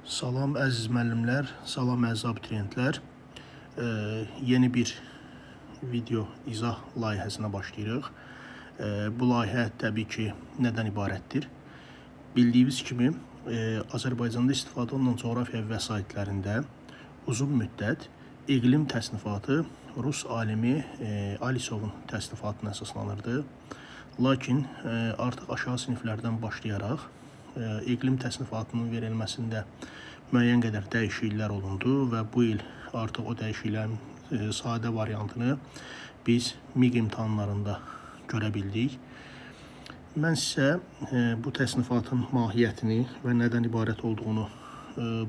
Salam əziz müəllimlər, salam əziz abituriyentlər. Yeni bir video izah layihəsinə başlayırıq. Bu layihə təbii ki, nədən ibarətdir? Bildiyiniz kimi, Azərbaycanda istifadə olunan coğrafiya vəsaitlərində uzun müddət iqlim təsnifatı Rus alimi Alisovun təsnifatına əsaslanırdı. Lakin artıq aşağı siniflərdən başlayaraq iqlim təsnifatının verilməsində müəyyən qədər dəyişikliklər olundu və bu il artıq o dəyişikliklərin sadə variantını biz MİQ imtahanlarında görə bildik. Mən sizə bu təsnifatın mahiyyətini və nədən ibarət olduğunu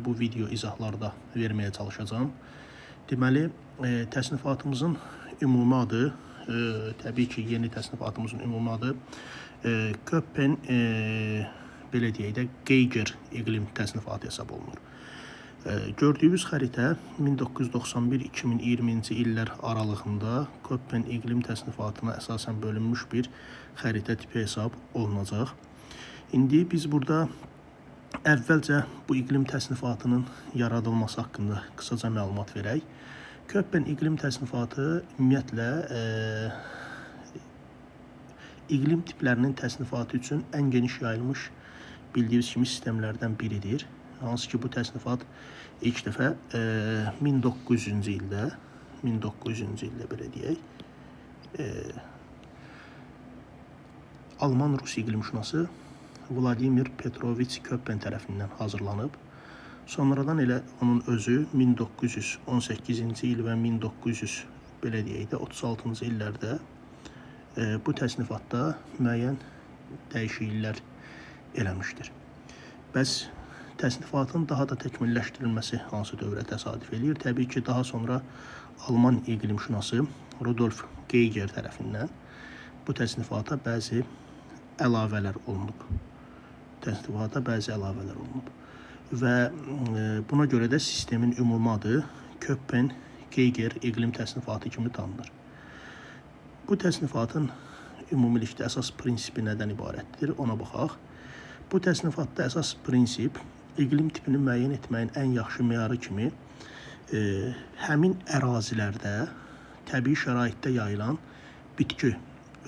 bu video izahlarda verməyə çalışacağam. Deməli, təsnifatımızın ümumi adı, təbii ki, yeni təsnifatımızın ümumi adı Köppen, belə deyək də, Geiger iqlim təsnifatı hesab olunur. Gördüyünüz xəritə 1991-2020-ci illər aralığında Köppen iqlim təsnifatına əsasən bölünmüş bir xəritə tipi hesab olunacaq. İndi biz burada əvvəlcə bu iqlim təsnifatının yaradılması haqqında qısaca məlumat verək. Köppen iqlim təsnifatı ümumiyyətlə iqlim tiplərinin təsnifatı üçün ən geniş yayılmış bildiyiniz kimi sistemlərdən biridir. Hansı ki bu təsnifat ilk dəfə 1900-cü ildə 1900-cü ildə belə deyək, Alman Rus iqlimşünası Vladimir Petroviç Köppen tərəfindən hazırlanıb. Sonradan elə onun özü 1918-ci il və 1900 belə deyək də 36-cı illərdə bu təsnifatda müəyyən dəyişikliklər eləmişdir. Bəs təsnifatın daha da təkmilləşdirilməsi hansı dövrə təsadüf eləyir? Təbii ki, daha sonra Alman iqlimşünası Rudolf Geiger tərəfindən bu təsnifata bəzi əlavələr olunub. Təsnifata bəzi əlavələr olunub. Və buna görə də sistemin ümumi adı Köppen-Geiger iqlim təsnifatı kimi tanınır. Bu təsnifatın ümumilikdə əsas prinsipi nədən ibarətdir? Ona baxaq. Bu təsnifatda əsas prinsip iqlim tipini müəyyən etməyin ən yaxşı meyarı kimi həmin ərazilərdə təbii şəraitdə yayılan bitki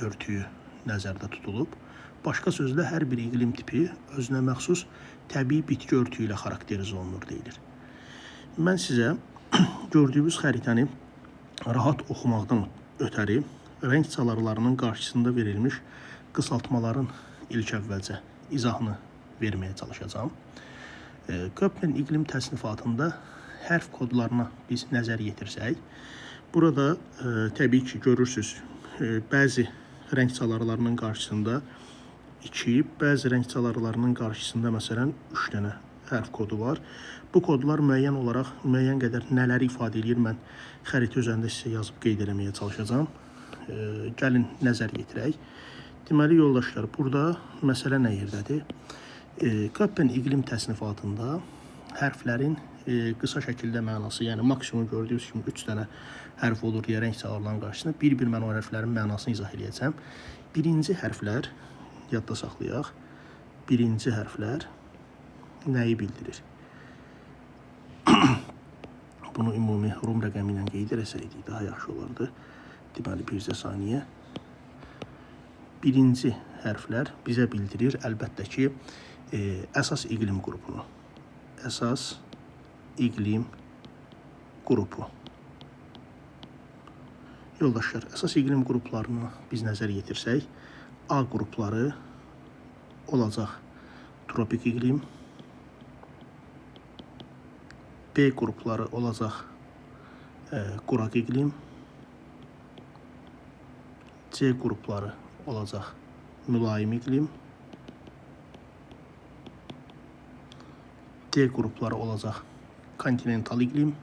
örtüyü nəzərdə tutulub. Başqa sözlə, hər bir iqlim tipi özünə məxsus təbii bitki örtüyü ilə xarakterizə olunur deyilir. Mən sizə gördüyünüz xəritəni rahat oxumaqdan ötəri rəng çalarlarının qarşısında verilmiş qısaltmaların ilk əvvəlcə izahını verməyə çalışacağam. Köppen iqlim təsnifatında hərf kodlarına biz nəzər yetirsək, burada təbii ki, görürsüz, bəzi rəng çalarlarının qarşısında 2, bəzi rəng çalarlarının qarşısında məsələn 3 dənə hərf kodu var. Bu kodlar müəyyən olaraq müəyyən qədər nələri ifadə eləyir, mən xəritə üzərində sizə yazıb qeyd eləməyə çalışacağam. Gəlin nəzər yetirək. Deməli, yoldaşlar, burada məsələ nə yerdədir? Köppen iqlim təsnifatında hərflərin qısa şəkildə mənası, yəni maksimum gördüyünüz kimi 3 dənə hərf olur deyə rəng çalarların qarşısında bir-bir mən o hərflərin mənasını izah eləyəcəm. Birinci hərflər, yadda saxlayaq, birinci hərflər nəyi bildirir? Bunu ümumi rum rəqəmi ilə qeyd eləsəydik daha yaxşı olardı. Deməli, bircə saniyə. Birinci hərflər bizə bildirir əlbəttə ki, əsas iqlim qrupunu. Əsas iqlim qrupu. Yoldaşlar, əsas iqlim qruplarına biz nəzər yetirsək, A qrupları olacaq tropik iqlim, B qrupları olacaq quraq iqlim, C qrupları olacaq mülayim iqlim, D qrupları olacaq kontinental iqlim,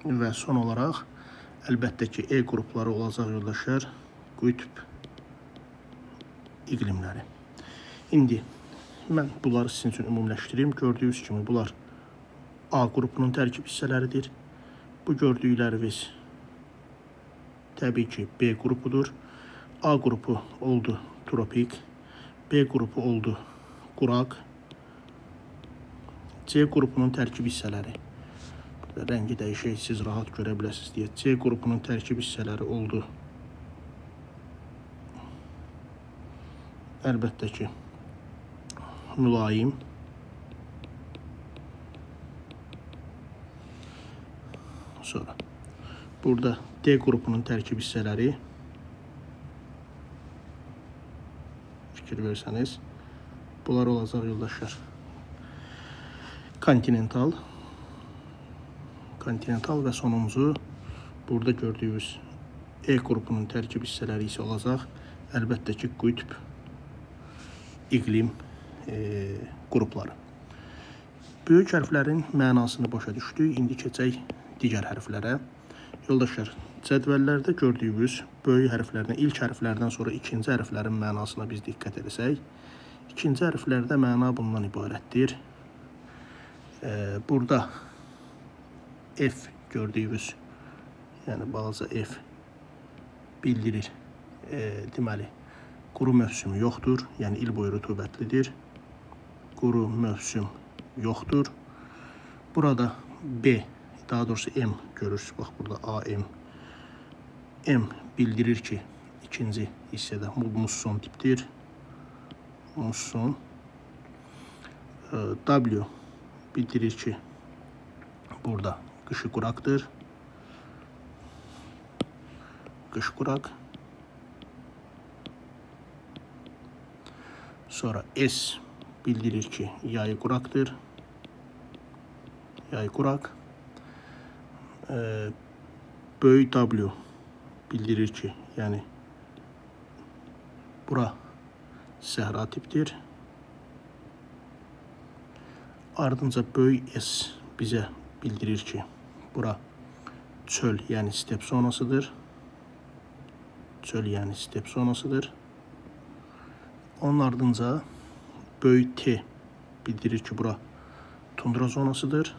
və son olaraq əlbəttə ki, E qrupları olacaq yoldaşlar, qütb iqlimləri. İndi mən bunları sizin üçün ümumiləşdirim. Gördüyünüz kimi bunlar A qrupunun tərkib hissələridir. Bu gördükləriniz təbii ki, B qrupudur. A qrupu oldu tropik, B qrupu oldu quraq. C qrupunun tərkib hissələri. Burada rəngi dəyişək, siz rahat görə biləsiniz deyə. C qrupunun tərkib hissələri oldu. Əlbəttə ki, mülayim. Sonra burada D qrupunun tərkib hissələri, fikir versəniz, bunlar olacaq yoldaşlar. Kontinental. Kontinental və sonuncu burada gördüyünüz E qrupunun tərkib hissələri isə olacaq. Əlbəttə ki, qütb iqlim qrupları. Böyük hərflərin mənasını başa düşdük. İndi keçək digər hərflərə. Yoldaşlar, cədvəllərdə gördüyünüz böyük hərflərdən, ilk hərflərdən sonra ikinci hərflərin mənasına biz diqqət etsək, ikinci hərflərdə məna bundan ibarətdir. Burada F gördüyünüz, yəni balaca F bildirir. Deməli, quru mövsümü yoxdur, yəni il boyu rütubətlidir. Quru mövsüm yoxdur. Burada B, daha doğrusu M görürsünüz. Bax, burada AM. M bildirir ki, ikinci hissədə musson tipdir. Musson. W bildirir ki, burada qışı quraqdır. Qış quraq. Sonra S bildirir ki, yayı quraqdır. Yay quraq. Böyük W bildirir ki, yəni bura səhra tipdir. Ardınca böyük S bizə bildirir ki, bura çöl, yəni step zonasıdır. Çöl, yəni step zonasıdır. Onun ardınca böyük T bildirir ki, bura tundra zonasıdır.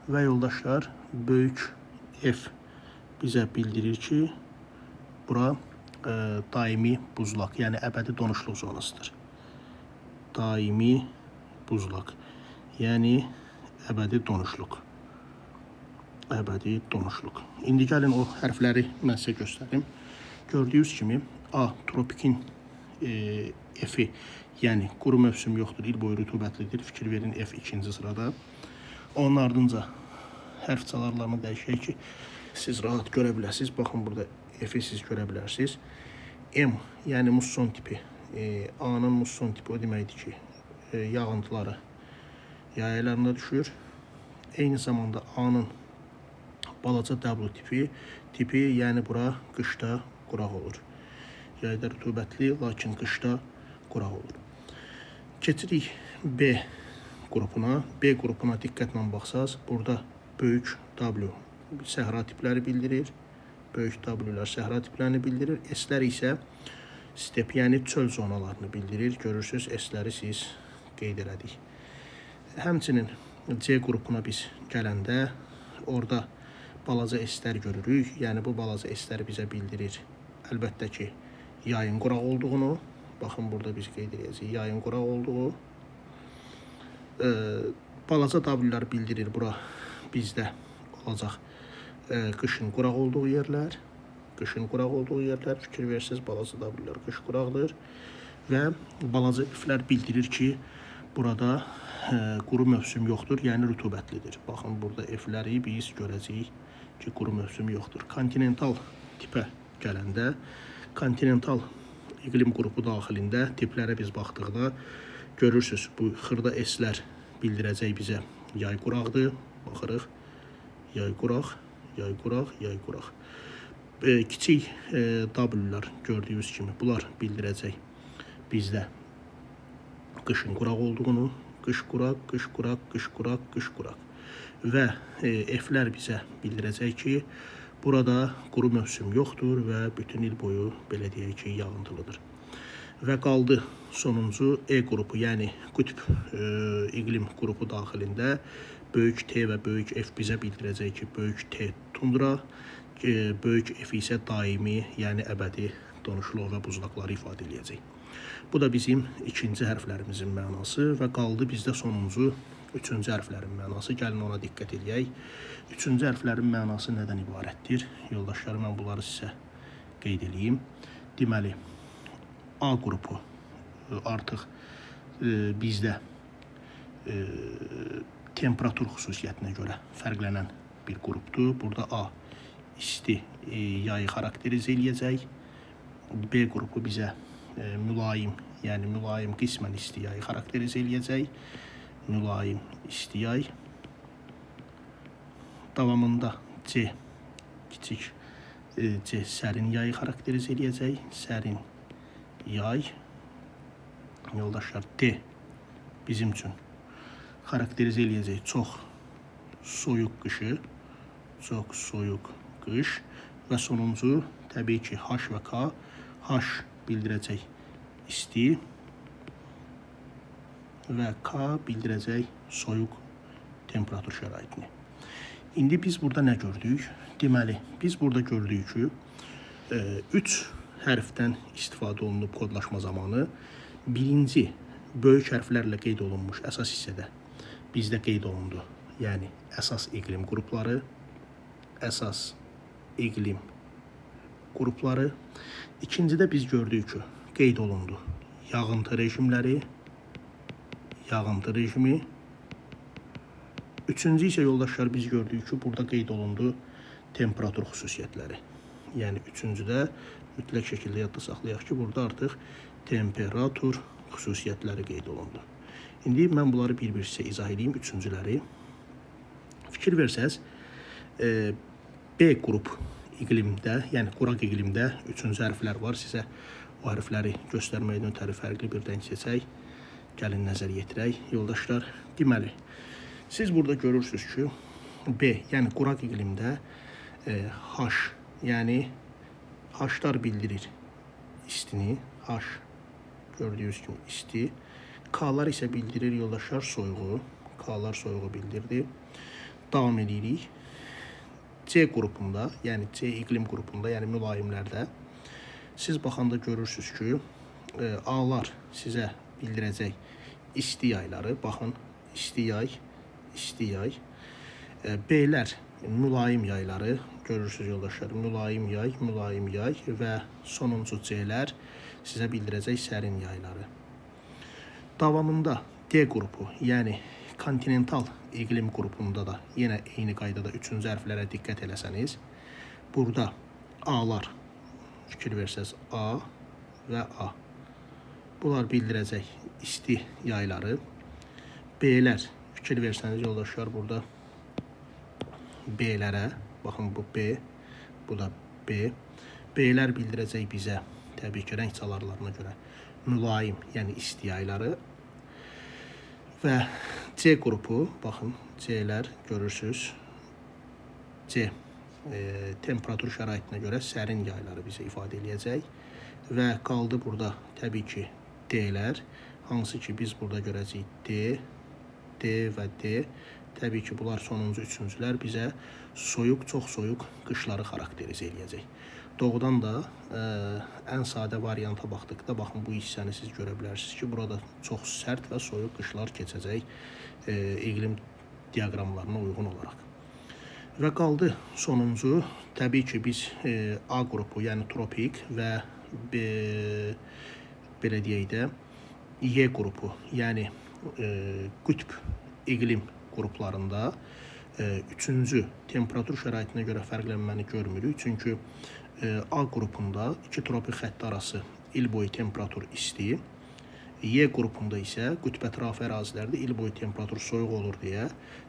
Və yoldaşlar, böyük F bizə bildirir ki, bura daimi buzlaq, yəni əbədi donuşluq zonasıdır. Daimi buzlaq, yəni əbədi donuşluq. Əbədi donuşluq. İndi gəlin o hərfləri mən sizə göstərim. Gördüyünüz kimi A tropikin F-i, yəni quru mövsüm yoxdur, il boyu rütubətlidir. Fikir verin, F ikinci sırada. Onun ardınca hərf çalarlarını dəyişək ki, siz rahat görə biləsiniz. Baxın, burada F-i siz görə bilərsiniz. M, yəni musson tipi. A-nın musson tipi o deməkdir ki, yağıntıları yay aylarında düşür. Eyni zamanda A-nın balaca W tipi, yəni bura qışda quraq olur. Yayda rütubətli, lakin qışda quraq olur. Keçirik B qrupuna. B qrupuna diqqətlə baxsaz, burada böyük W səhra tipləri bildirir. Böyük W-lər səhra tiplərini bildirir. S-lər isə step, yəni çöl zonalarını bildirir. Görürsünüz, S-ləri siz qeyd elədik. Həmçinin C qrupuna biz gələndə orada balaca S-lər görürük. Yəni bu balaca S-lər bizə bildirir əlbəttə ki, yayın quraq olduğunu. Baxın, burada biz qeyd edəcəyik yayın quraq olduğu. Balaca W-lər bildirir bura bizdə olacaq qışın quraq olduğu yerlər. Qışın quraq olduğu yerlər. Fikir versiniz, balaca W-lər qış quraqdır. Və balaca F-lər bildirir ki, burada quru mövsüm yoxdur, yəni rütubətlidir. Baxın, burada F-ləri biz görəcəyik ki, quru mövsüm yoxdur. Kontinental tipə gələndə, kontinental iqlim qrupu daxilində tiplərə biz baxdıqda görürsünüz, bu xırda S-lər bildirəcək bizə yay quraqdır. Baxırıq, yay quraq, yay quraq, yay quraq. Kiçik W-lər gördüyünüz kimi bunlar bildirəcək bizdə qışın quraq olduğunu. Qış quraq, qış quraq, qış quraq, qış quraq. Və F-lər bizə bildirəcək ki, burada quru mövsüm yoxdur və bütün il boyu belə deyək ki, yağıntılıdır. Və qaldı sonuncu E qrupu, yəni qütb iqlim qrupu daxilində böyük T və böyük F bizə bildirəcək ki, böyük T tundra, böyük F isə daimi, yəni əbədi donuşluq və buzlaqları ifadə eləyəcək. Bu da bizim ikinci hərflərimizin mənası və qaldı bizdə sonuncu üçüncü hərflərin mənası. Gəlin ona diqqət eləyək. Üçüncü hərflərin mənası nədən ibarətdir? Yoldaşlar, mən bunları sizə qeyd eləyim. Deməli, A qrupu artıq bizdə temperatur xüsusiyyətinə görə fərqlənən bir qrupdur. Burada A isti yayı xarakterizə eləyəcək. B qrupu bizə mülayim, yəni mülayim qismən isti yayı xarakterizə eləyəcək. Mülayim isti yay. Davamında C kiçik C sərin yayı xarakterizə eləyəcək. Sərin yay. Yoldaşlar, D bizim üçün xarakterizə eləyəcək çox soyuq qışı, çox soyuq qış və sonuncu təbii ki H və K. H bildirəcək isti və K bildirəcək soyuq temperatur şəraitini. İndi biz burada nə gördük? Deməli, biz burada gördük ki, 3 hərfdən istifadə olunub kodlaşma zamanı. Birinci böyük hərflərlə qeyd olunmuş əsas hissədə bizdə qeyd olundu. Yəni əsas iqlim qrupları, əsas iqlim qrupları. İkincidə biz gördük ki, qeyd olundu yağıntı rejimləri, yağıntı rejimi. Üçüncü isə yoldaşlar biz gördük ki, burada qeyd olundu temperatur xüsusiyyətləri. Yəni üçüncüdə mütləq şəkildə yadda saxlayaq ki, burada artıq temperatur xüsusiyyətləri qeyd olundu. İndi mən bunları bir-bir sizə izah edeyim, üçüncüləri. Fikir versəz, B qrup iqlimdə, yəni quraq iqlimdə üçüncü hərflər var. Sizə o hərfləri göstərməkdən ötəri fərqli bir rəng seçək. Gəlin nəzər yetirək yoldaşlar. Deməli, siz burada görürsünüz ki, B, yəni quraq iqlimdə H, yəni H-lar bildirir istini, H gördüyünüz kimi isti. K-lar isə bildirir yoldaşlar soyuğu. K-lar soyuğu bildirdi. Davam edirik. C qrupunda, yəni C iqlim qrupunda, yəni mülayimlərdə siz baxanda görürsünüz ki, A-lar sizə bildirəcək isti yayları. Baxın, isti yay, isti yay. B-lər mülayim yayları. Görürsünüz yoldaşlar, mülayim yay, mülayim yay və sonuncu C-lər sizə bildirəcək sərin yayları. Davamında D qrupu, yəni kontinental iqlim qrupunda da yenə eyni qaydada üçüncü hərflərə diqqət eləsəniz, burada A-lar, fikir versəz A və A. Bunlar bildirəcək isti yayları. B-lər, fikir versəniz yoldaşlar, burada B-lərə, baxın bu B, bu da B. B-lər bildirəcək bizə, təbii ki, rəng çalarlarına görə mülayim, yəni isti yayları. Və C qrupu, baxın, C-lər görürsünüz. C temperatur şəraitinə görə sərin yayları bizə ifadə eləyəcək. Və qaldı burada təbii ki, D-lər, hansı ki biz burada görəcəyik D, D və D. Təbii ki, bunlar sonuncu üçüncülər bizə soyuq, çox soyuq qışları xarakterizə eləyəcək. Doğudan da ən sadə varianta baxdıqda, baxın bu hissəni siz görə bilərsiniz ki, burada çox sərt və soyuq qışlar keçəcək iqlim diaqramlarına uyğun olaraq. Və qaldı sonuncu, təbii ki, biz A qrupu, yəni tropik və B, belə deyək də, Y qrupu, yəni qütb iqlim qruplarında üçüncü temperatur şəraitinə görə fərqlənməni görmürük. Çünki A qrupunda iki tropik xətti arası il boyu temperatur isti, Y qrupunda isə qütb ətrafı ərazilərdə il boyu temperatur soyuq olur deyə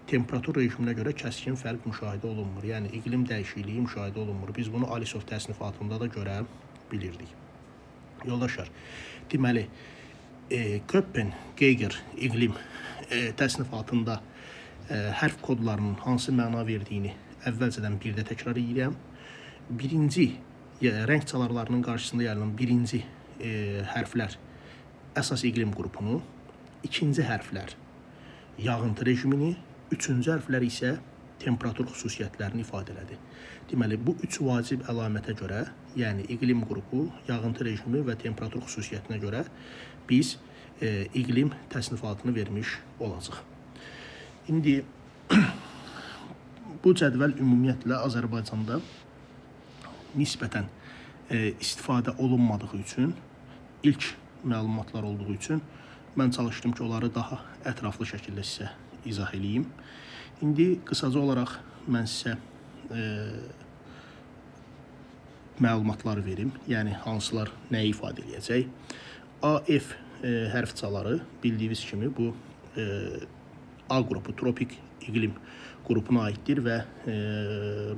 temperatur rejiminə görə kəskin fərq müşahidə olunmur. Yəni iqlim dəyişikliyi müşahidə olunmur. Biz bunu Alisov təsnifatında da görə bilirdik. Yoldaşlar, deməli, Köppen-Geiger iqlim təsnifatında hərf kodlarının hansı məna verdiyini əvvəlcədən bir də təkrar edirəm. Birinci rəng çalarlarının qarşısında yayılan birinci hərflər əsas iqlim qrupunu, ikinci hərflər yağıntı rejimini, üçüncü hərflər isə temperatur xüsusiyyətlərini ifadə elədi. Deməli, bu üç vacib əlamətə görə, yəni iqlim qrupu, yağıntı rejimi və temperatur xüsusiyyətinə görə biz iqlim təsnifatını vermiş olacaq. İndi bu cədvəl ümumiyyətlə Azərbaycanda nisbətən istifadə olunmadığı üçün, ilk məlumatlar olduğu üçün mən çalışdım ki, onları daha ətraflı şəkildə sizə izah eləyim. İndi qısaca olaraq mən sizə məlumatlar verim. Yəni hansılar nəyi ifadə eləyəcək. AF hərfçaları bildiyiniz kimi bu A qrupu tropik iqlim qrupuna aiddir və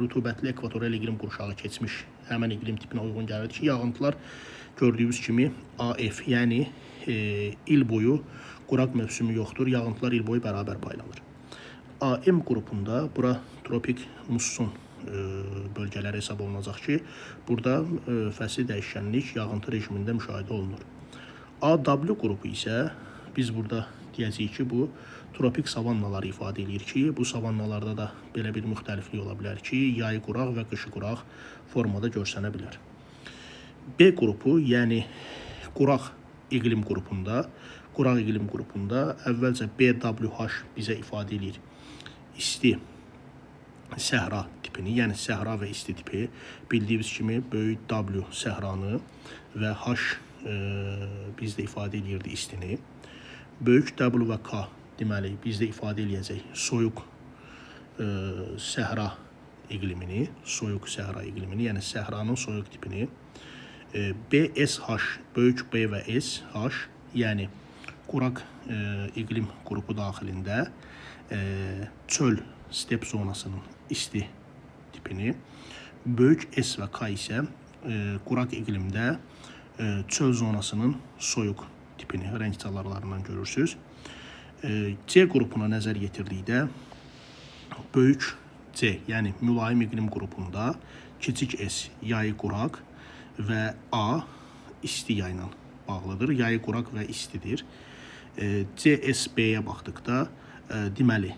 rütubətli ekvatorial iqlim qurşağı keçmiş həmən iqlim tipinə uyğun gəlir ki, yağıntılar gördüyünüz kimi AF, yəni il boyu quraq mövsümü yoxdur, yağıntılar il boyu bərabər paylanır. AM qrupunda bura tropik musson bölgələri hesab olunacaq ki, burada fəsli dəyişkənlik yağıntı rejimində müşahidə olunur. AW qrupu isə biz burada deyəcəyik ki, bu tropik savannaları ifadə eləyir ki, bu savannalarda da belə bir müxtəliflik ola bilər ki, yayı quraq və qışı quraq formada görsənə bilər. B qrupu, yəni quraq iqlim qrupunda, əvvəlcə BWH bizə ifadə eləyir isti səhra tipini, yəni səhra və isti tipi. Bildiyimiz kimi böyük W səhranı və H bizdə ifadə eləyirdi istini. Böyük W və K deməli bizdə ifadə eləyəcək soyuq səhra iqlimini, yəni səhranın soyuq tipini. BSH, böyük B və S, H, yəni quraq iqlim qrupu daxilində çöl step zonasının isti tipini. Böyük S və K isə quraq iqlimdə çöl zonasının soyuq tipini rəng çalarlarından görürsünüz. C qrupuna nəzər yetirdikdə böyük C, yəni mülayim iqlim qrupunda kiçik S yayı quraq və A isti yayla bağlıdır. Yayı quraq və istidir. CSB-yə baxdıqda deməli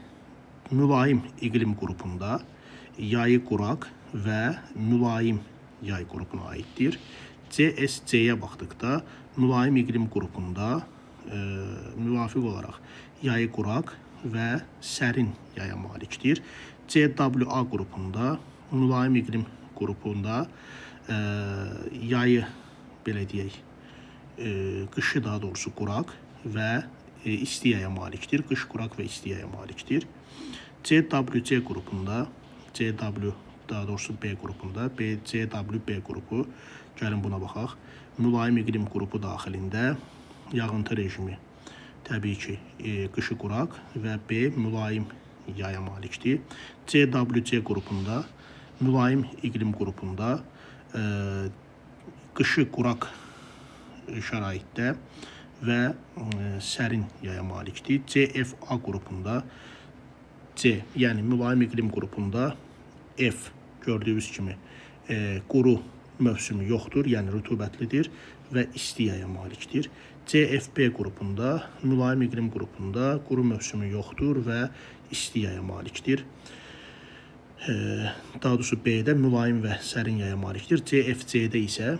mülayim iqlim qrupunda yayı quraq və mülayim yay qrupuna aiddir. CSC-yə baxdıqda mülayim iqlim qrupunda müvafiq olaraq yayı quraq və sərin yaya malikdir. CWA qrupunda mülayim iqlim qrupunda yayı belə deyək, qışı daha doğrusu quraq və isti yaya malikdir. Qış quraq və isti yaya malikdir. CWC qrupunda, CW daha doğrusu B qrupunda, B, CWB qrupu, gəlin buna baxaq. Mülayim iqlim qrupu daxilində yağıntı rejimi təbii ki, qışı quraq və B mülayim yaya malikdir. CWC qrupunda, mülayim iqlim qrupunda qışı quraq şəraitdə və sərin yaya malikdir. CFA qrupunda C, yəni mülayim iqlim qrupunda F gördüyünüz kimi quru mövsümü yoxdur, yəni rütubətlidir və isti yaya malikdir. CFB qrupunda, mülayim iqlim qrupunda quru mövsümü yoxdur və isti yaya malikdir. Daha doğrusu B-də mülayim və sərin yaya malikdir. CFC-də isə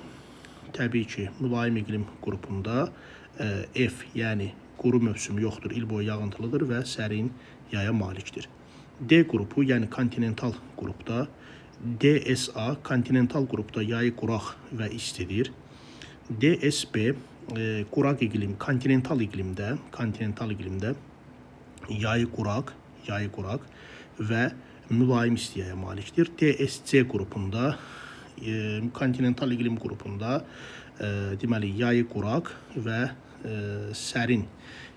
təbii ki, mülayim iqlim qrupunda F, yəni quru mövsümü yoxdur, il boyu yağıntılıdır və sərin yaya malikdir. D qrupu, yəni kontinental qrupda DSA kontinental qrupda yayı quraq və istidir. DSB quraq iqlim, kontinental iqlimdə yayı quraq və mülayim isti yaya malikdir. DSC qrupunda kontinental iqlim qrupunda deməli yayı quraq və sərin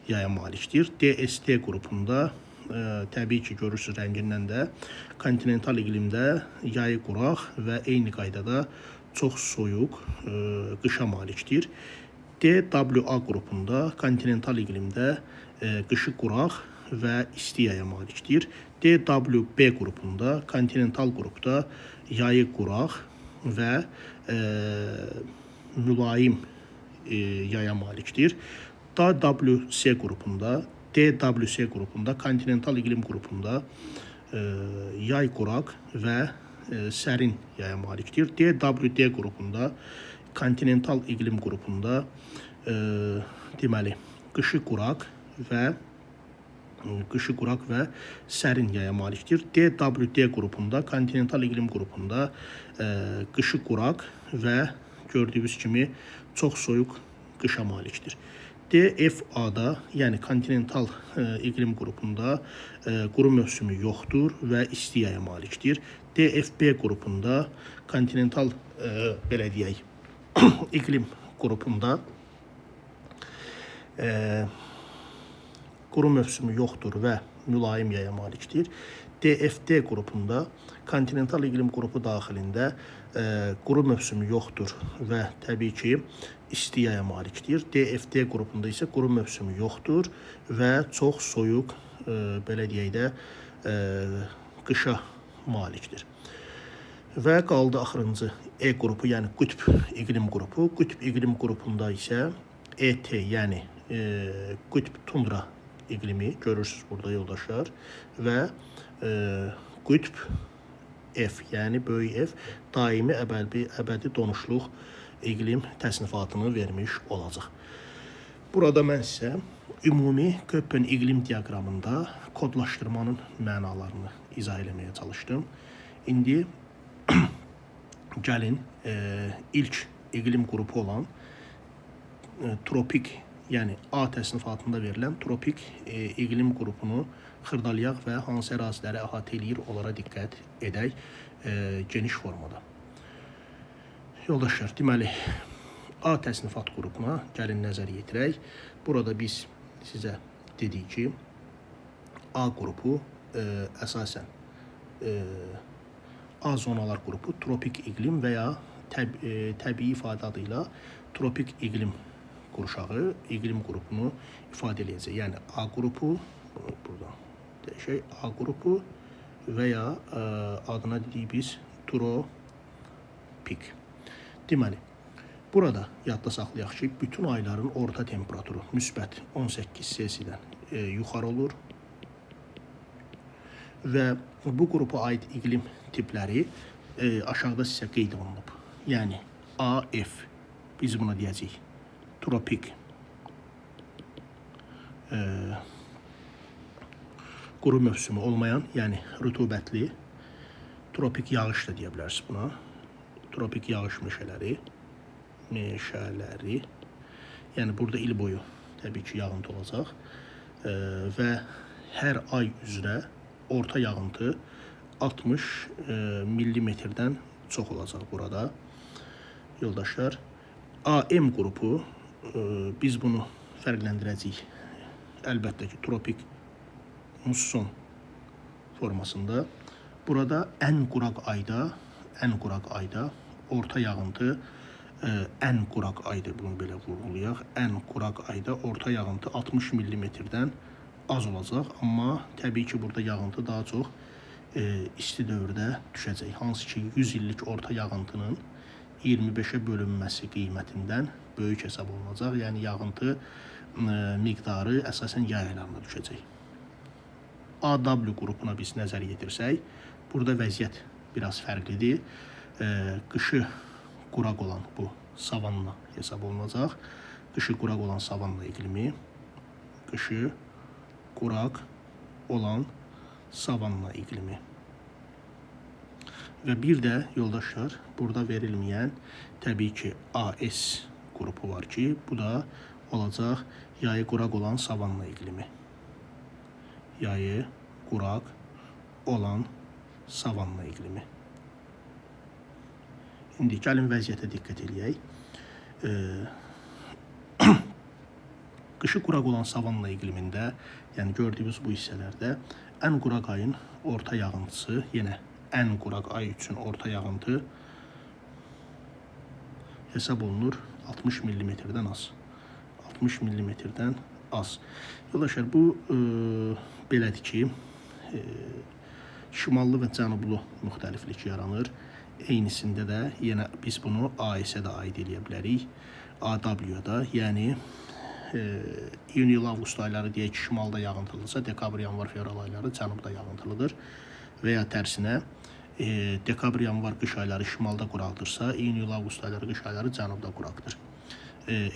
yaya malikdir. DSD qrupunda təbii ki, görürsünüz rəngindən də kontinental iqlimdə yayı quraq və eyni qaydada çox soyuq qışa malikdir. DWA qrupunda kontinental iqlimdə qışı quraq və isti yaya malikdir. DWB qrupunda kontinental qrupda yayı quraq və mülayim yaya malikdir. DWC qrupunda, DWC qrupunda, kontinental iqlim qrupunda Yay quraq və sərin yaya malikdir. DWD qrupunda, kontinental iqlim qrupunda deməli qışı quraq və sərin yaya malikdir. DWD qrupunda, kontinental iqlim qrupunda qışı quraq və gördüyünüz kimi çox soyuq qışa malikdir. DFA-da, yəni kontinental iqlim qrupunda quru mövsümü yoxdur və isti yaya malikdir. DFB qrupunda, kontinental belə deyək, iqlim qrupunda quru mövsümü yoxdur və mülayim yaya malikdir. DFD qrupunda, kontinental iqlim qrupu daxilində quru mövsümü yoxdur və təbii ki, isti yaya malikdir. DFD qrupunda isə quru mövsümü yoxdur və çox soyuq, belə deyək də, qışa malikdir. Və qaldı axırıncı E qrupu, yəni qütb iqlim qrupu. Qütb iqlim qrupunda isə ET, yəni qütb tundra iqlimi görürsünüz burada yoldaşlar və qütb F, yəni böyük F daimi əbədi donuşluq iqlim təsnifatını vermiş olacaq. Burada mən sizə ümumi Köppen iqlim diaqramında kodlaşdırmanın mənalarını izah eləməyə çalışdım. İndi gəlin ilk iqlim qrupu olan tropik, yəni A təsnifatında verilən tropik iqlim qrupunu xırdalayaq və hansı əraziləri əhatə eləyir, onlara diqqət edək geniş formada. Yoldaşlar, deməli, A təsnifat qrupuna gəlin nəzər yetirək. Burada biz sizə dedik ki, A qrupu əsasən A zonalar qrupu tropik iqlim və ya təbii ifadə adı ilə tropik iqlim qurşağı, iqlim qrupunu ifadə eləyəcək. Yəni A qrupu, buradan dəyişək, A qrupu və ya adına dedik biz tropik. Deməli, burada yadda saxlayaq ki, bütün ayların orta temperaturu müsbət 18 Selsidən yuxarı olur və bu qrupa aid iqlim tipləri aşağıda sizə qeyd olunub. Yəni AF, biz buna deyəcəyik tropik quru mövsümü olmayan, yəni rütubətli tropik yağış da deyə bilərsiniz buna. Tropik yağış meşələri, yəni burada il boyu təbii ki, yağıntı olacaq və hər ay üzrə orta yağıntı 60 millimetrdən çox olacaq burada. Yoldaşlar, AM qrupu, biz bunu fərqləndirəcəyik. Əlbəttə ki, tropik musson formasında. Burada ən quraq ayda orta yağıntı, ən quraq ayda, bunu belə vurğulayaq, ən quraq ayda orta yağıntı 60 millimetrdən az olacaq. Amma təbii ki, burada yağıntı daha çox isti dövrdə düşəcək. Hansı ki, 100 illik orta yağıntının 25-ə bölünməsi qiymətindən böyük hesab olunacaq. Yəni yağıntı miqdarı əsasən yay aylarında düşəcək. AW qrupuna biz nəzər yetirsək, burada vəziyyət biraz fərqlidir. Qışı quraq olan bu savanna hesab olunacaq. Qışı quraq olan savanna iqlimi, qışı quraq olan savanna iqlimi. Və bir də yoldaşlar, burada verilməyən təbii ki, AS qrupu var ki, bu da olacaq yayı quraq olan savanna iqlimi. Yayı quraq olan savanna iqlimi. İndi gəlin vəziyyətə diqqət eləyək. Qışı quraq olan savanna iqlimində, yəni gördüyünüz bu hissələrdə ən quraq ayın orta yağıntısı, yenə ən quraq ay üçün orta yağıntı hesab olunur 60 millimetrdən az. 60 millimetrdən az. Yoldaşlar, bu belədir ki, şimallı və cənublu müxtəliflik yaranır. Eynisində də yenə biz bunu AS-ə də aid eləyə bilərik. AW-da, yəni iyun, iyul, avqust ayları deyək ki, şimalda yağıntılıdırsa, dekabr, yanvar, fevral ayları cənubda yağıntılıdır. Və ya tərsinə dekabr, yanvar, qış ayları şimalda quraqdırsa, iyun, iyul, avqust ayları qış ayları cənubda quraqdır.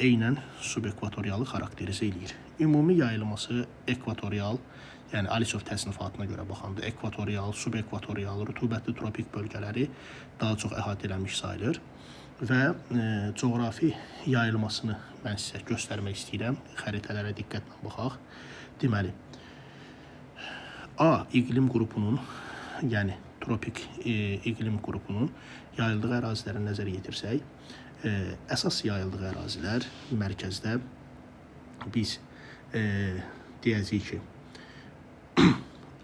Eynən subekvatorialı xarakterizə eləyir. Ümumi yayılması ekvatorial, yəni Alisov təsnifatına görə baxanda ekvatorial, subekvatorial, rütubətli tropik bölgələri daha çox əhatə eləmiş sayılır və coğrafi yayılmasını mən sizə göstərmək istəyirəm. Xəritələrə diqqətlə baxaq. Deməli, A iqlim qrupunun, yəni tropik iqlim qrupunun yayıldığı ərazilərə nəzər yetirsək, əsas yayıldığı ərazilər mərkəzdə biz deyəcəyik ki,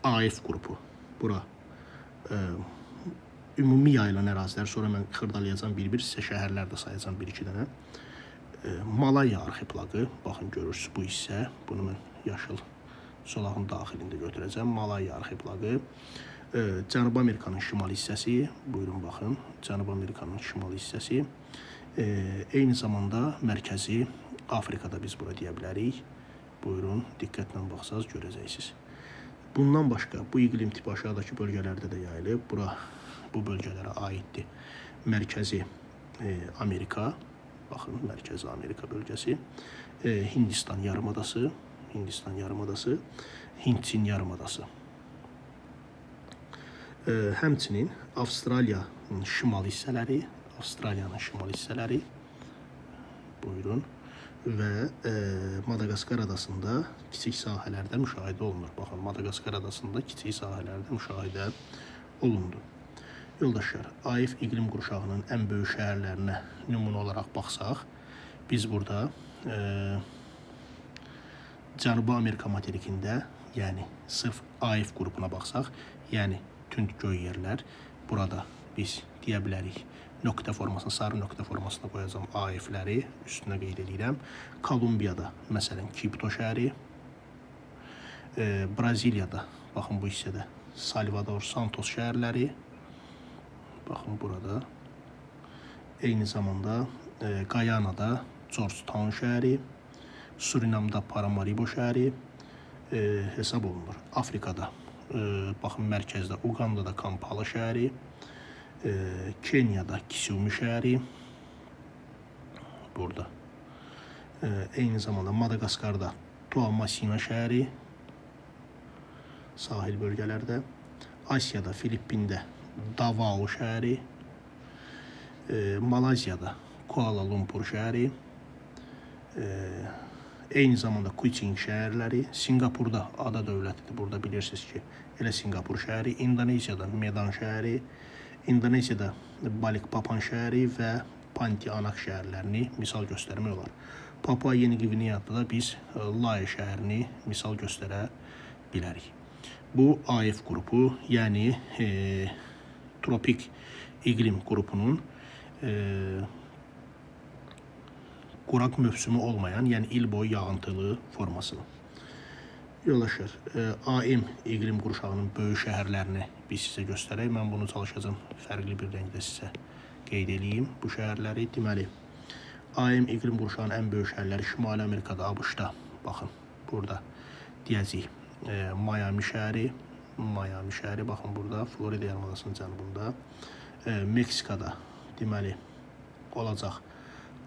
AF qrupu bura ümumi yayılan ərazilər, sonra mən xırdalayacağam bir-bir, sizə şəhərlər də sayacağam bir-iki dənə. Malaya arxipelaqı, baxın görürsünüz bu hissə, bunu mən yaşıl zolağın daxilində götürəcəm. Malaya arxipelaqı, Cənubi Amerikanın şimal hissəsi, buyurun baxın, Cənubi Amerikanın şimal hissəsi, eyni zamanda mərkəzi Afrikada biz bura deyə bilərik. Buyurun, diqqətlə baxsaz görəcəksiniz. Bundan başqa bu iqlim tipi aşağıdakı bölgələrdə də yayılıb. Bura bu bölgələrə aiddir. Mərkəzi Amerika, baxın, Mərkəzi Amerika bölgəsi, Hindistan yarımadası, Hindistan yarımadası, Hindçin yarımadası. Həmçinin Avstraliyanın şimal hissələri, Avstraliyanın şimal hissələri, buyurun, və Madaqaskar adasında kiçik sahələrdə müşahidə olunur. Baxın, Madaqaskar adasında kiçik sahələrdə müşahidə olundu. Yoldaşlar, AF iqlim qurşağının ən böyük şəhərlərinə nümunə olaraq baxsaq, biz burada Cənubi Amerika materikində, yəni sırf AF qrupuna baxsaq, yəni tünd göy yerlər, burada biz deyə bilərik nöqtə formasına, sarı nöqtə formasına qoyacağam AF-ləri, üstünə qeyd edirəm. Kolumbiyada, məsələn, Quito şəhəri, Braziliyada, baxın bu hissədə Salvador, Santos şəhərləri, baxın burada. Eyni zamanda Qayanada Georgetown şəhəri, Surinamda Paramaribo şəhəri hesab olunur. Afrikada, baxın mərkəzdə Uqandada Kampala şəhəri, Kenyada Kisumu şəhəri, burada. Eyni zamanda Madaqaskarda Toamasina şəhəri, sahil bölgələrdə. Asiyada, Filippində Davao şəhəri, Malayziyada Kuala Lumpur şəhəri, eyni zamanda Kuching şəhərləri, Sinqapurda ada dövlətidir. Burada bilirsiniz ki, elə Sinqapur şəhəri, İndoneziyada Medan şəhəri, İndoneziyada Balikpapan şəhəri və Pontianak şəhərlərini misal göstərmək olar. Papua Yeni Qvineyada da biz Lae şəhərini misal göstərə bilərik. Bu AF qrupu, yəni tropik iqlim qrupunun quraq mövsümü olmayan, yəni il boyu yağıntılı formasını. Yoldaşlar, AM iqlim qurşağının böyük şəhərlərini biz sizə göstərək. Mən bunu çalışacağam fərqli bir rəngdə sizə qeyd eləyim bu şəhərləri. Deməli, AM iqlim qurşağının ən böyük şəhərləri Şimali Amerikada, ABŞ-da, baxın, burada deyəcəyik Miami şəhəri, Miami şəhəri, baxın burada, Florida yarımadasının cənubunda, Meksikada, deməli, olacaq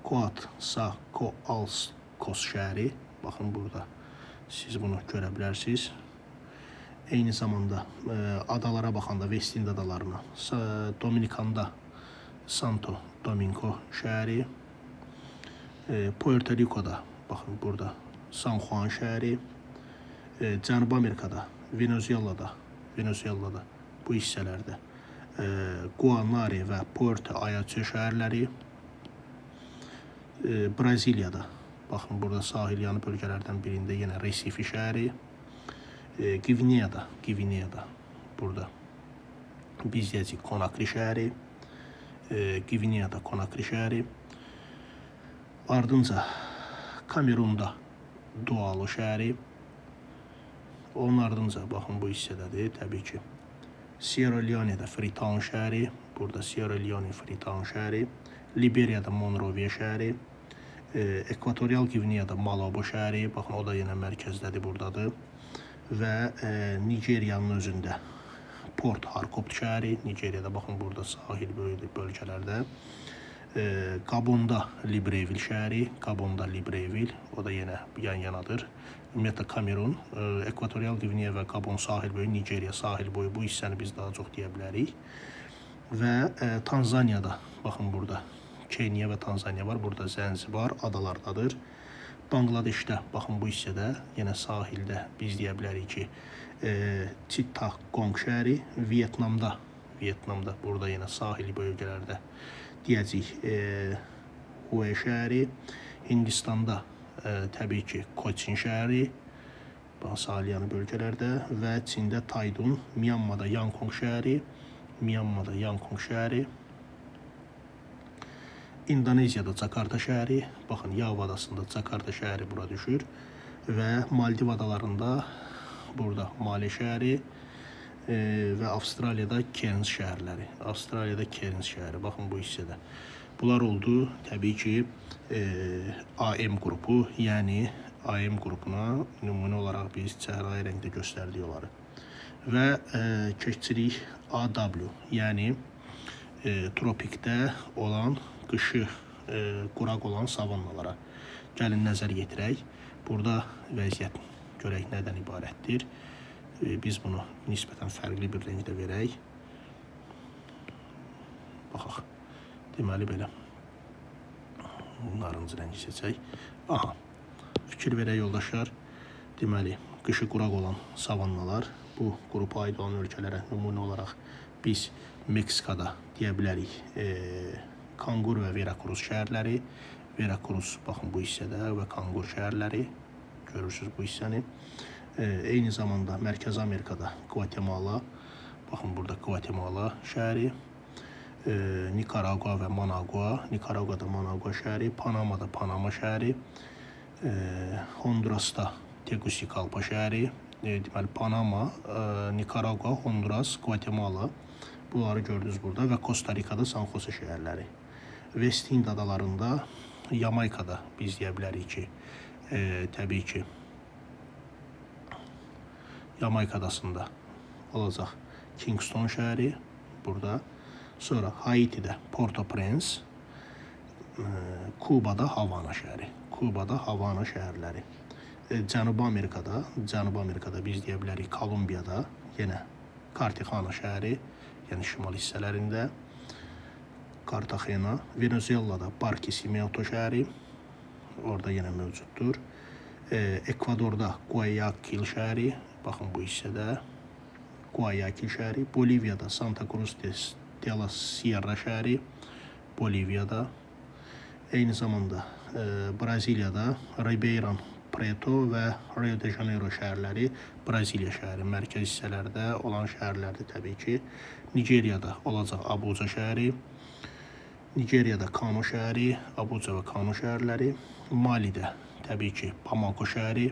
Coatzacoalcos şəhəri, baxın burada, siz bunu görə bilərsiniz. Eyni zamanda adalara baxanda, West Ind adalarına, Dominikanda Santo Domingo şəhəri, Puerto Rico'da, baxın burada San Juan şəhəri, Cənubi Amerikada, Venezuela'da, Venezuela'da bu hissələrdə Guanare və Puerto Ayache şəhərləri, Braziliyada, baxın burada sahil yanı bölgələrdən birində yenə Recife şəhəri, Gvineyada, Gvineyada burada biz deyəcəyik Konakri şəhəri, Gvineyada Konakri şəhəri, ardınca Kamerunda Dualo şəhəri, onun ardınca baxın bu hissədədir təbii ki, Sierra Leone'da Freetown şəhəri, burada Sierra Leone Freetown şəhəri, Liberiyada Monrovia şəhəri, Ekvatorial Gvineyada Malabo şəhəri, baxın o da yenə mərkəzdədir, buradadır və Nigeriyanın özündə Port Harcourt şəhəri, Nigeriyada, baxın burada sahil bölgələrdə. Gabonda Libreville şəhəri, Gabonda Libreville, o da yenə yan-yanadır. Ümumiyyətlə Kamerun, Ekvatorial Qvineya və Gabon sahil boyu, Nigeriya sahil boyu bu hissəni biz daha çox deyə bilərik. Və Tanzaniyada, baxın burada Keniya və Tanzaniya var. Burada Zənzibar adalardadır. Bangladeşdə, baxın bu hissədə, yenə sahildə biz deyə bilərik ki, Chittagong şəhəri, Vyetnamda burada yenə sahil bölgələrdə deyəcəyik Hue şəhəri, Hindistanda təbii ki, Cochin şəhəri, sahil yanı bölgələrdə və Çində Taydun, Myanmada Yangon şəhəri, Myanmada Yangon şəhəri, İndoneziyada Cakarta şəhəri, baxın Yava adasında Cakarta şəhəri bura düşür və Maldiv adalarında burada Male şəhəri və Avstraliyada Cairns şəhərləri. Avstraliyada Cairns şəhəri, baxın bu hissədə. Bunlar oldu təbii ki, AM qrupu, yəni AM qrupuna nümunə olaraq biz çəhrayı rəngdə göstərdik onları. Və keçirik AW, yəni tropikdə olan qışı quraq olan savannalara. Gəlin nəzər yetirək. Burada vəziyyət görək nədən ibarətdir. Biz bunu nisbətən fərqli bir rəngdə verək. Baxaq. Deməli belə. Narıncı rəngi seçək. Aha. Fikir verək yoldaşlar. Deməli, qışı quraq olan savannalar bu qrupa aid olan ölkələrə nümunə olaraq biz Meksikada deyə bilərik. Kangur və Veracruz şəhərləri. Veracruz, baxın bu hissədə və Kangur şəhərləri. Görürsünüz bu hissəni. Eyni zamanda Mərkəzi Amerikada Guatemala. Baxın burada Guatemala şəhəri. Nikaragua və Managua. Nikaraguada Managua şəhəri. Panamada Panama şəhəri. Hondurasda Tegucigalpa şəhəri. Deməli Panama, Nikaragua, Honduras, Guatemala. Bunları gördünüz burada və Costa Ricada San Jose şəhərləri. West Hind adalarında, Yamaykada biz deyə bilərik ki, təbii ki, Yamayka adasında olacaq Kingston şəhəri burada. Sonra Haitidə Port-au-Prince, Kubada Havana şəhəri. Kubada Havana şəhərləri. Cənubi Amerikada biz deyə bilərik Kolumbiyada yenə Cartagena şəhəri, yəni şimal hissələrində Cartagena, Venezuelada Barquisimeto şəhəri orada yenə mövcuddur. Ekvadorda Guayaquil şəhəri, baxın bu hissədə Guayaquil şəhəri, Boliviyada Santa Cruz de la Sierra şəhəri, Boliviyada. Eyni zamanda Braziliyada Ribeirão Preto və Rio de Janeiro şəhərləri Braziliya şəhəri, mərkəz hissələrdə olan şəhərlərdir təbii ki. Nigeriyada olacaq Abuja şəhəri, Nigeriyada Kano şəhəri, Abuja və Kano şəhərləri, Malidə təbii ki, Bamako şəhəri,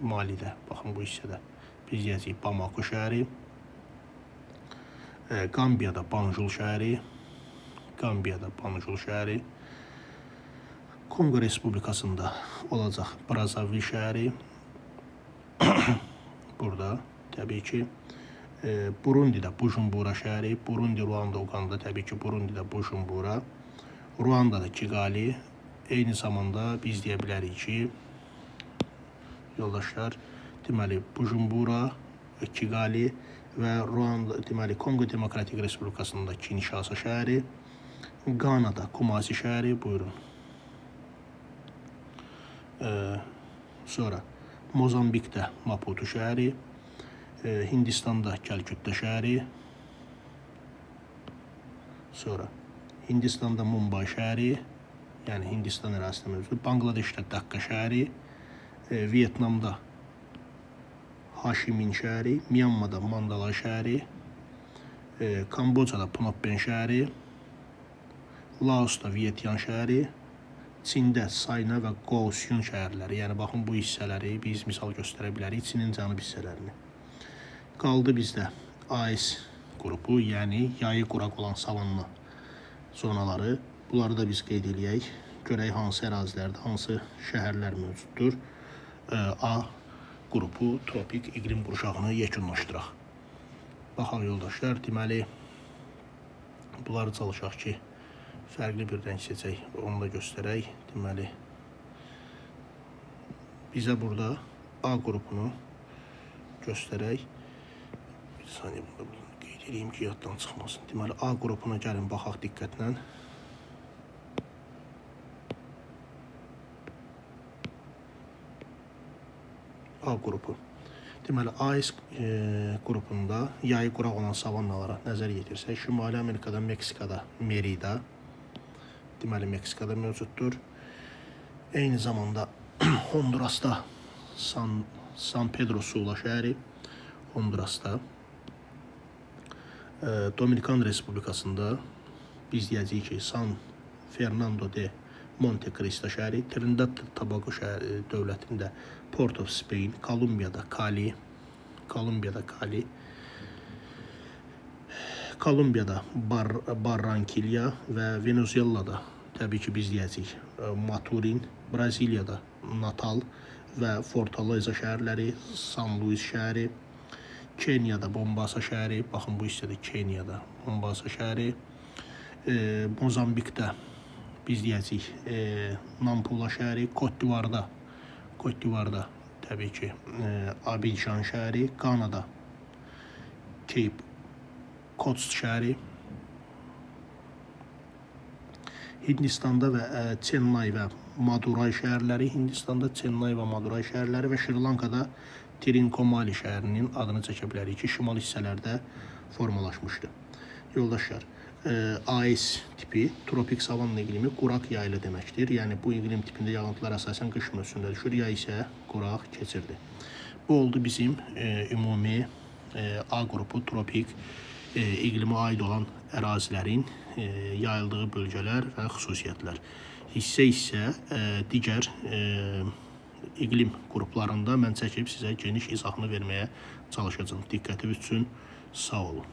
Malidə, baxın bu hissədə biz deyəcəyik Bamako şəhəri, Qambiyada Banjul şəhəri, Qambiyada Banjul şəhəri, Konqo Respublikasında olacaq Brazzaville şəhəri, burada təbii ki, Burundidə Bujumbura şəhəri, Burundi, Ruanda, Uqanda, təbii ki, Burundidə Bujumbura, Ruandada Kigali, eyni zamanda biz deyə bilərik ki, yoldaşlar, deməli Bujumbura, Kigali və Ruanda, deməli Konqo Demokratik Respublikasında Kinşasa şəhəri, Qanada Kumasi şəhəri, buyurun. Sonra Mozambikdə Maputo şəhəri, Hindistanda Kəlküttə şəhəri, sonra Hindistanda Mumbai şəhəri, yəni Hindistan ərazisində mövcuddur. Bangladeşdə Dakka şəhəri, Vyetnamda Ho Chi Minh şəhəri, Myanmada Mandalay şəhəri, Kambocada Phnom Penh şəhəri, Laosda Vietyan şəhəri, Çində Sayna və Kaohsiung şəhərləri. Yəni baxın bu hissələri biz misal göstərə bilərik, Çinin cənub hissələrini. Qaldı bizdə AS qrupu, yəni yayı quraq olan savanna zonaları. Bunları da biz qeyd eləyək. Görək hansı ərazilərdə hansı şəhərlər mövcuddur. A qrupu tropik iqlim qurşağını yekunlaşdıraq. Baxaq yoldaşlar, deməli bunları çalışaq ki, fərqli bir rəng seçək, onu da göstərək. Deməli, bizə burada A qrupunu göstərək. Bir saniyə bunu da qeyd edeyim ki, yaddan çıxmasın. Deməli, A qrupuna gəlin, baxaq diqqətlə. A qrupu. Deməli, AS qrupunda yayı quraq olan savannalara nəzər yetirsək, Şimali Amerikada, Meksikada, Merida, deməli, Meksikada mövcuddur. Eyni zamanda Hondurasda San Pedro Sula şəhəri, Hondurasda, Dominikan Respublikasında biz deyəcəyik ki, San Fernando de Monte Cristo şəhəri, Trinidad Tobago şəhəri dövlətində Port of Spain, Kolumbiyada Cali, Kolumbiyada Barranquilla və Venezuelada təbii ki, biz deyəcəyik Maturin, Braziliyada Natal və Fortaleza şəhərləri, San Luis şəhəri, Kenyada Mombasa şəhəri, baxın bu hissədə Kenyada Mombasa şəhəri, Mozambikdə biz deyəcəyik Nampula şəhəri, Kot d'Ivoire'da təbii ki, Abidjan şəhəri, Qanada Cape Coast şəhəri, Hindistanda və Chennai və Madurai şəhərləri, Hindistanda Chennai və Madurai şəhərləri və Şri Lankada Trincomalee şəhərinin adını çəkə bilərik ki, şimal hissələrdə formalaşmışdı. Yoldaşlar, AS tipi tropik savanna iqlimi quraq yaylı deməkdir. Yəni bu iqlim tipində yağıntılar əsasən qış mövsümündə düşür, yay isə quraq keçirdi. Bu oldu bizim ümumi A qrupu tropik iqlimə aid olan ərazilərin yayıldığı bölgələr və xüsusiyyətlər. Hissə-hissə digər iqlim qruplarında mən çəkib sizə geniş izahını verməyə çalışacağam. Diqqətiniz üçün sağ olun.